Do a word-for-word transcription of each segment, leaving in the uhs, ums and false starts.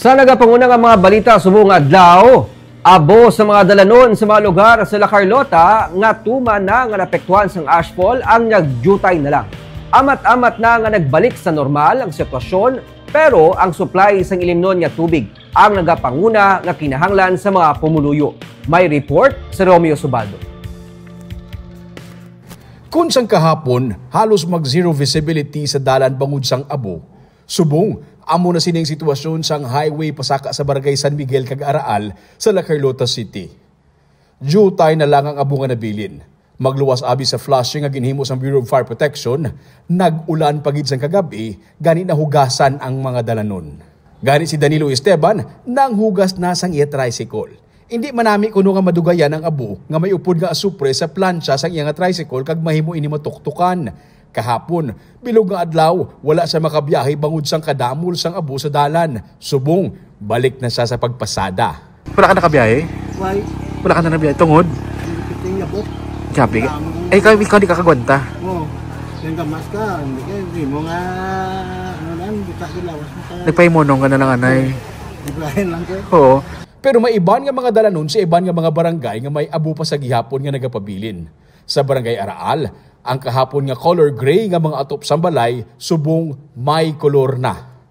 Sa nagapanguna nga mga balita subong adlaw, abo sa mga dalanon sa mga lugar sa La Carlota nga tuman na nga naapektuhan sang ashfall ang nagyutay na lang. Amat-amat na nga nagbalik sa normal ang sitwasyon, pero ang supply sang ilimnon nga tubig ang nagapanguna nga kinahanglan sa mga pumuluyo. May report si Romeo Subaldo. Kun sang kahapon, halos mag-zero visibility sa dalan bangod sang abo. Subong, amo na sining sitwasyon sang highway pasaka sa Barangay San Miguel kag Araal sa La Carlota City. Jutay na lang ang abo nga nabilin. Magluwas abi sa flushing nga ginhimo sang Bureau of Fire Protection, nag-ulan pa gid sang kagab-i, gani nahugasan ang mga dalanon. Gani si Danilo Esteban nanghugas na sang iya tricycle. Indi man nami kuno nga madugayan ang abo nga may upod nga asupre sa plancha sang iya nga tricycle kag mahimo ini matuktukan. Kahapon, bilog nga adlaw, wala siya makabiyahe bangod sang kadamol sang abo sa dalan. Subong, balik na siya sa pagpasada. Wala ka nakabiyahe? Why? Wala ka na nabiyahe? Tungod? Ang piting yabok. Grabe. Damo. Eh, ikaw, ikaw di ka kagwanta? Oo. Yung gamas ka, hindi ka, hindi mo nga, ano lang, buta di lawas mo ka. Nagpahimunong ka na lang, anay. Ibrahim lang ko. Oo. Pero may iban nga mga dalanon sa iban nga mga barangay nga may abo pa sa gihapon nga nagapabilin. Sa Barangay Araal, ang kahapon nga color gray nga mga atop sang balay subong may kolor na.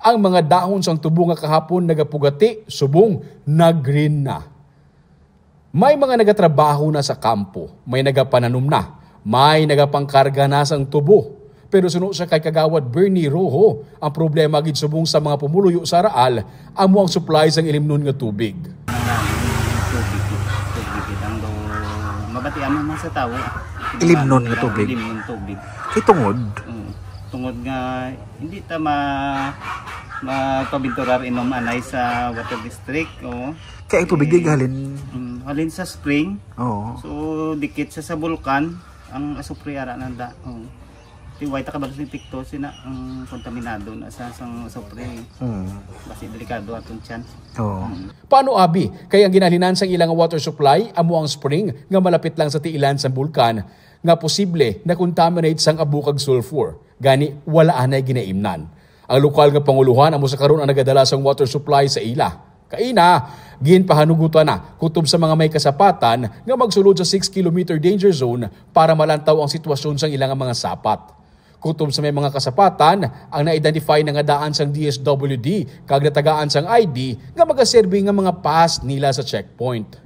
Ang mga dahon sang tubo nga kahapon nagapugati subong nag-green na. May mga nagatrabaho na sa kampo, may nagapananom na, may nagapangkarga na sang tubo. Pero suno sa kay Kagawad Bernie Rojo, ang problema gid subong sa mga pumuluyo sa Araal amo ang supply sang ilimnon nga tubig. Tubig, tubig ang do mabatian man sa tawo. Ilimnon nga tubig? Ilimnon tubig. Kay tungod? Mm. Tungod nga hindi ta ma magpabinturar inom anay sa water district, oo. Kay ang tubig di Eh, halin. Mm, halin sa spring. Oo. So, dikit sa, sa bulkan ang asupre ara nanda. Oo. Di way ta kabalo sa epekto sina ang kontaminado na sa sang asupre. Mm. Basi delikado atong tiyan. Oo. Mm. Paano abi kay ang ginahalinan sang ilang water supply amo ang spring nga malapit lang sa tiilan sang bulkan nga posible na contaminate sang abo kag sulfur? Gani wala anay ginaimnan. Ang lokal nga panguluhan amo sa karon ang nagadala sang water supply sa ila. Kaina, ginpahanugutan na kutob sa mga may kasapatan nga magsulod sa six kilometer danger zone para malantaw ang sitwasyon sang ila nga mga sapat. Kutob sa may mga kasapatan, ang na-identify na nga daan sang D S W D kag natagaan sang I D nga magaserbi nga mga pass nila sa checkpoint.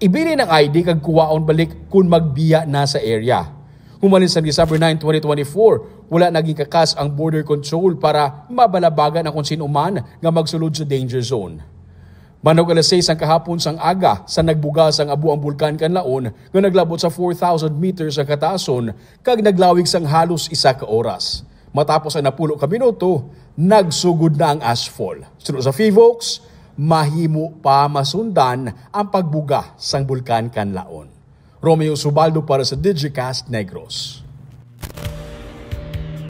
Ibilin ang I D kag kuwaon balik kon magbiya na sa area. Humalin sa December nine, twenty twenty-four, wala na ginkakas ang border control para mabalabagan ang kon sino man nga magsulod sa danger zone. Banog alas sais sang kahapon sang aga, sa nagbuga sang abo ang Bulkan Kanlaon nga naglabot sa four thousand meters ang kataason kag naglawig sang halos isa ka oras. Matapos ang napulo ka minuto, nagsugod na ang ashfall. Suno sa Fivox, mahimo pa masundan ang pagbuga sang Bulkan Kanlaon. Romeo Subaldo para sa Digicast Negros.